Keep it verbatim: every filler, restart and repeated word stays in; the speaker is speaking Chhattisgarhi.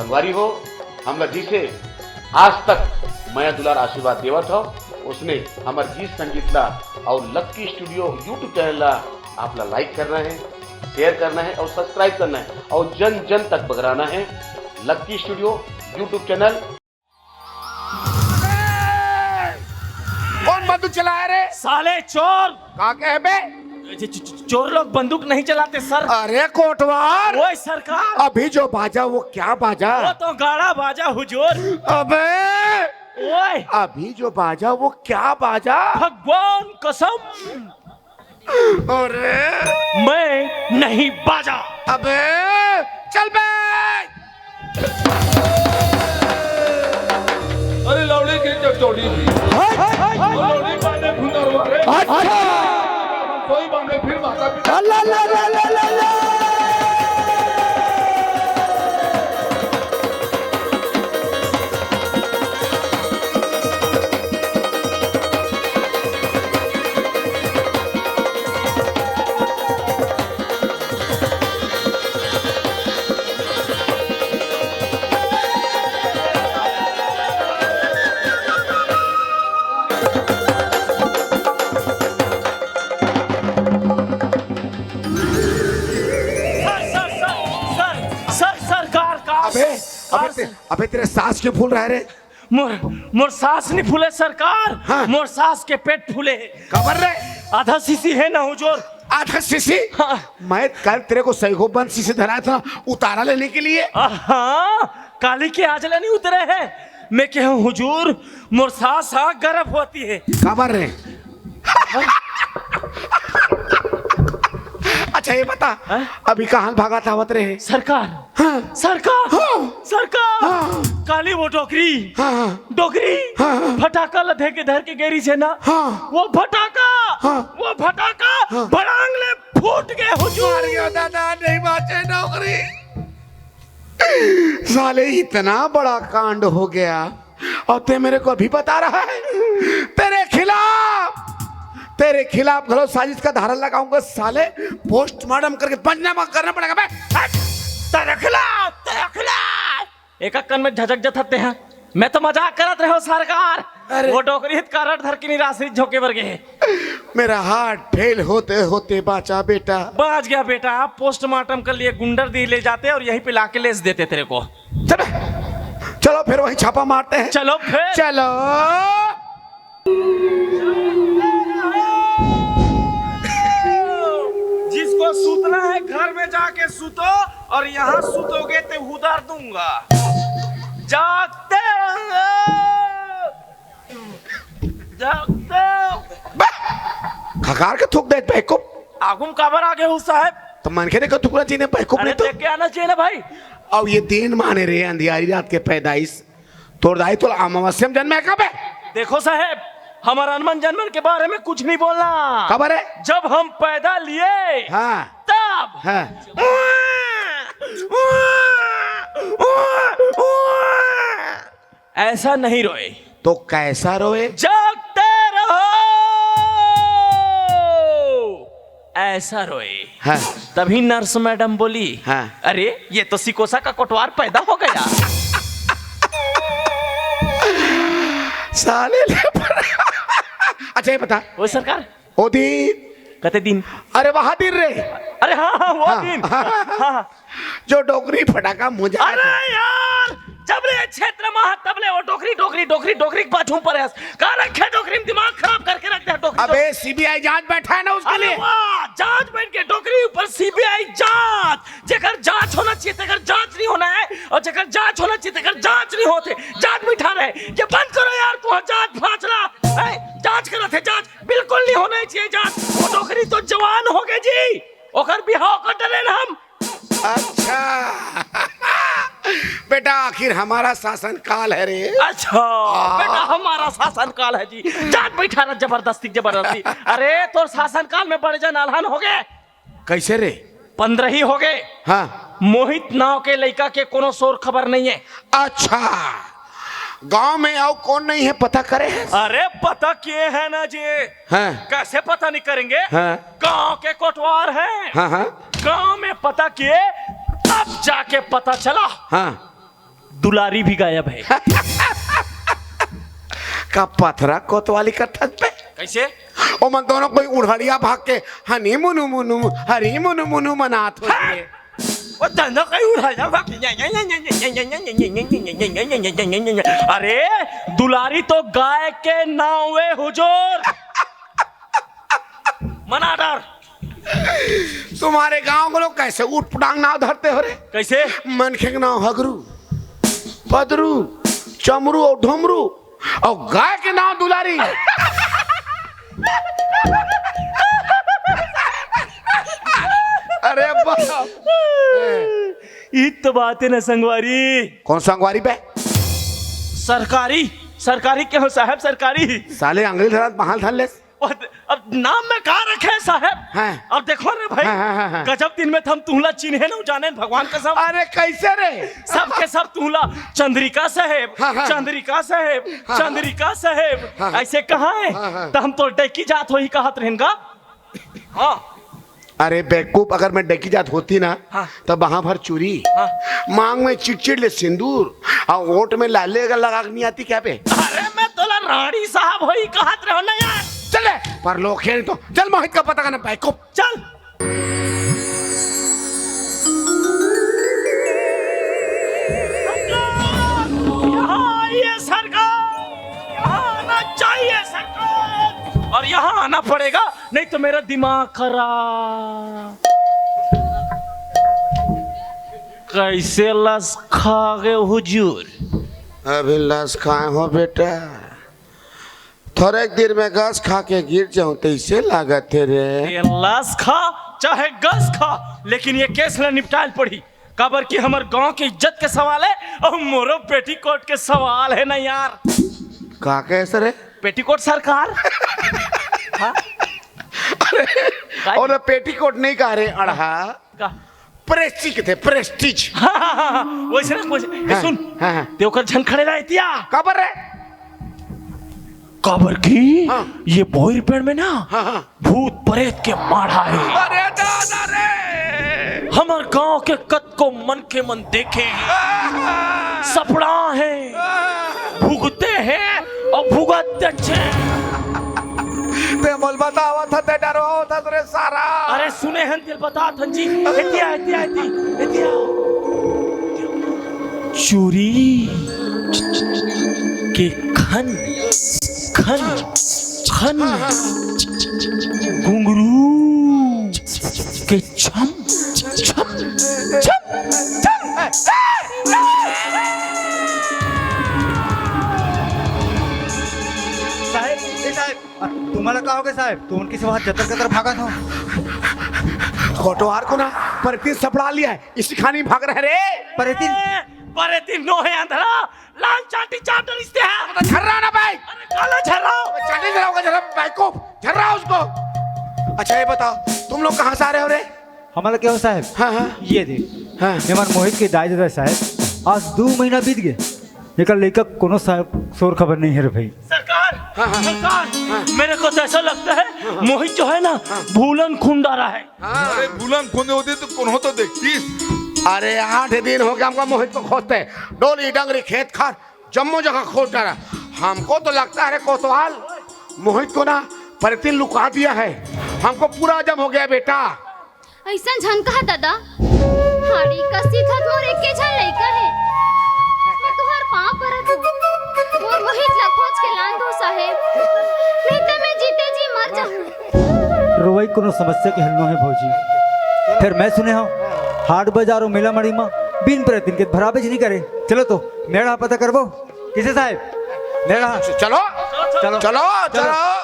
संगवारी हो, हमला जिसे आज तक मया दुलार आशीर्वाद देवत हो, उसने हमर गीत संगीत ला और लक्की स्टूडियो YouTube चैनल ला आप ला लाइक करना है, शेयर करना है और सब्सक्राइब करना है और जन जन तक बगराना है। Lucky studio YouTube channel. कौन बंदूक चलाया रे? साले चोर। का कहे बे? च-, च-, च-, चोर लोग बंदूक नहीं चलाते सर। अरे कोटवार। ओए सरकार। अभी जो बाजा वो क्या बाजा? वो तो गाड़ा बाजा हुजूर। अबे। ओए। अभी जो बाजा वो क्या बाजा? भगवान कसम। अरे। मैं नहीं बाजा। अबे चल बे। अरे लौड़ी के चौड़ी भी। लौड़ी बांधे भुंदर वाले। अच्छा। कोई बांधे फिर माता पिता। Allah, Allah, Allah, Allah, Allah. Sir, sir, sir, sir, sir, सरकार का अबे, अबे, सर, ते-, अबे, तेरे सांस क्यों फूल रहा है रे? मोर, मोर सांस नहीं फूले सरकार। हाँ। मोर सांस के पेट फूले है। काबर रे? आधा शीशी है ना हुजूर। आधा शीशी? हाँ। मैं कल तेरे को सैगो बंद शीशी धराया था उतारा लेने के लिए। हाँ, काली के आज ले नहीं उतरे हैं। मैं कहूँ हुजूर, मोर सांस हाँ गर्भवती है। काबर रे? अच्छा ये बता, हाँ? अभी कहाँ भागत आवत रहे? सरकार। हाँ। सरकार। हाँ। सरकार। हाँ। काली वो डोकरी। हाँ, हाँ। डोकरी। हाँ, हाँ। फटाका ल धर के धर के गेरी से ना। हाँ। वो फटाका। हाँ। वो फटाका हाँ। भड़ांग ले फूट के हुजूर। मार गया दादा, नहीं बाचे डोकरी। साले इतना बड़ा कांड हो गया। और ते मेरे को अभी बता रहा है, तेरे खिलाफ, तेरे खिलाफ गलत साजिश का धारा लगाऊंगा साले। पोस्टमार्टम करके पंचनामा करना पड़ेगा बे। हट! तेरे खिलाफ, तेरे खिलाफ। एक कन में झझक जथते हैं। मैं तो मजाक करत रहे हो सरकार। अरे। वो डोकरी हित कारड धर के निराश्रित झोंके बर गए। मेरा हार्ट फेल होते होते बांचा बेटा। बांच गया बेटा, पोस्टमार्टम कर लिए गुंडर दी ले जाते और यहीं पे लाके लेस देते तेरे को। चलो, चलो फिर वहीं छापा मारते हैं। चलो फिर। चलो। जिसको सूतना है घर में जाके सूतो, और यहाँ सूतोगे तो उधर दूंगा। जागते रहो, जागते रहो। बे, खकार के थूक दे बेवकूफ। आगुम काबर आगे हो साहब? तो मनखे देखो थूकना चाहिए बेवकूफ अरे नहीं तो। देख के आना चाहिए ना भाई। अब ये दिन माने रे अंधियारी रात के पैदाइश। तोर दाई तोला अमावस्या में जन्मे का बे? देखो साहब, हमारा अनमन जनमन के बारे में कुछ नहीं बोलना। काबर है? जब हम पैदा लिए, हाँ। तब। हाँ। ऐसा नहीं रोए। तो कैसा रोए? जागते रहो। ऐसा रोए। हाँ। तभी नर्स मैडम बोली, हाँ। अरे, ये तो सिकोसा का कोटवार पैदा हो गया। साले ले पर-, अच्छा, ये बता। ओ सरकार। ओ दिन। कते दिन? अरे, वहा दिन रे। अरे, हाँ, हाँ, वो हाँ, दिन। हाँ, हाँ, हाँ। हाँ, हाँ। जो डोकरी फटाका मुझे अरे यार, जब ले क्षेत्र में, तब ले वो डोकरी, डोकरी, डोकरी, डोकरी के पाछू में पड़े हस। का रखे डोकरी में दिमाग खराब करके रख दे डोकरी, अबे, डोकरी। सीबीआई जांच बैठा है ना उसके अरे लिए। वाह, जांच बैठ के डोकरी ऊपर सीबीआई जांच। जेकर जांच होना चाहिए, तेकर जांच नहीं होना है, और जेकर जांच होना चाहिए, तेकर जांच नहीं होते। जांच बैठा रहे, ये बंद करो यार, तू जांच फांच रहा है, जांच करत है, जांच बिल्कुल नहीं होना चाहिए जांच। वो डोकरी तो जवान हो गए जी, ओकर बिहाव कर डरे ना हम। अच्छा। बेटा, आखिर हमारा शासन काल है रे। अच्छा, हाँ। बेटा, हमारा शासन काल है जी। जात बैठा रहा जबरदस्ती, जबरदस्ती। अरे, तोर शासन काल में बड़े जन अलहन हो गए। कैसे रे? पंद्रह ही हो गए। हाँ। मोहित नाव के लइका के कोनो शोर खबर नहीं है। अच्छा, गांव में आओ कौन नहीं है पता करे है? अरे, पता किए है ना जी। हाँ। कैसे पता नहीं करेंगे? हाँ। गांव के कोटवार हैं। हाँ, हाँ। गांव में पता किए, तब जाके पता चला। हाँ। दुलारी भी गायब है। का पथरा कोतवाली करथस बे? कैसे? ओमन दोनों कोई उड़हड़िया भाग के हनी मुनु मुनु, हरी मुनु मुनु मनात होही। वो दोनों कोई उड़हड़िया भाग के। अरे, दुलारी तो गाय के नाव है हुजूर। मना डर। तुम्हारे गांव के लोग कैसे उटपटांग नाव धरते हो रे? कैसे? मनखे के नाव हगरू, पदरू, चमरू अउ ढोमरू, अउ गाय के नाव दुलारी। अरे बाप। ई तो बात है ना संगवारी। कौन संगवारी बे? सरकारी, सरकारी के हो साहब, सरकारी। साले अंगली धरात बहाल धर लेस। अब नाम में का रखे साहब? हाँ। अब देखो रे भाई, हाँ, हाँ, हाँ, हाँ। गजब दिन में हम तुहला चिन्हे न जाने भगवान कसम। अरे कैसे रे? सबके सब तुहला चंद्रिका साहेब, हाँ, हाँ। चंद्रिका साहेब, हाँ, हाँ। चंद्रिका साहेब, हाँ, हाँ। ऐसे कहा है? हाँ, हाँ। तो हम तो डेकी जात होही कहत रहेन का? हाँ। अरे बेवकूफ, अगर मैं डेकी जात होती ना, हाँ। तब वहां भर चूरी, हाँ। मांग में चिटचिट ले सिंदूर, अउ ओट में लाली अगर लगा के नहीं आती क्या बे? अरे मैं तोला रानी साहब होही कहत रहो ना यार। चल रे, परलोक है तो चल मोहित का पता करना बेवकूफ। चल। यहाँ आइए सरकार, यहाँ आना चाहिए सरकार, और यहाँ आना पड़ेगा, नहीं तो मेरा दिमाग खराब। कैसे लस खा गए हुजूर? अभी लस खाए हो बेटा, थोड़े देर में घास खा के गिर जाऊं, तैसे लागत हे रे। ये लाश खा चाहे घास खा, लेकिन ये केस ला निपटाल पड़ी, काबर कि हमर गांव के इज्जत के सवाल है और मोरो पेटीकोट के सवाल है ना यार। का कहे सर? पेटीकोट सरकार। हाँ? अरे, और पेटीकोट नहीं कह रहे, अड़हा। का? प्रेस्टीज के थे, प्रेस्टीज। हाँ, हाँ, हाँ, हाँ, वैसे ना, वैसे। ए, हाँ, सुन, हाँ, हाँ। ते ओकर झन खड़े रह एतिया। काबर रे? काबर की हाँ। ये बोइर पेड़ में ना हाँ, हाँ। भूत प्रेत के माढ़ा है। अरे दादा रे! हमर गांव के कतको मनखे मन देखे हैं, आह! सपड़ा है, आह! भुगते हैं और भुगत अच्छे। ते मोल बतावत ह, ते डरवावत ह रे सारा। अरे सुने हन, तेल बतात हन जी। एतिया, एतिया, एतिया, एतिया। चूरी के खन, खन, खन, घुंघरू के छम, छम, छम, छम। साहेब, ए साहेब, तुम्हाला का होगे साहेब? तुमन किसे वहां जतर कतर भागत हो? कोटवार को ना परतीन सपड़ा लिया है, इसी खानी भाग रहे रे। परतीन? ए, परतीन नो है अंधरा, लाल चाटी चाट रिश्ते हैं। तो झर्रा ना भाई। अरे काला झर्रा। चाटी झर्रा होगा, झर्रा बेवकूफ, झर्रा उसको। अच्छा ये बताओ, तुम लोग कहाँ से आ रहे हो रे? हमारा क्या हो साहेब? हाँ, हाँ। ये देख, हाँ। ये हमारे मोहित के दाई ददा साहेब, आज दो महीना बीत गए, एकर लइका कोनो साहेब शोर खबर नहीं है रे भाई। सरकार, हाँ, हाँ। सरकार, हाँ। मेरे को तो ऐसा लगता है, हाँ, हाँ। मोहित जो है ना, हाँ। भूलन खून डारा है। हाँ। अरे भूलन खून होते तो कोनो तो देखतीस। अरे आठ दिन हो गया हमको मोहित को खोजते, डोली डंगरी खेत खार जम्मो जगह खोज डारा। हमको तो लगता है रे कोतवाल, मोहित को ना परतीन लुका दिया है। हमको पूरा अजम हो गया बेटा। अइसन झन कहा ददा, हाड़ी कसीथत मोर एके झन लइका हे। मैं तुहर पाँव परत हूँ, मोर मोहित ला खोज के लान दो साहेब, नहीं तो मैं जीते जी मर जाहूँ। रोवई कोनो समस्या के हल नो हे भौजी। फिर मैं सुने हूँ हाट बाजार अउ मेला मड़ी मा बिन परतीन के भराबेच नहीं करे। चलो तो मेड़ा पता करबो। किसे साहेब? मेड़ा। चलो, चलो, चलो, चलो।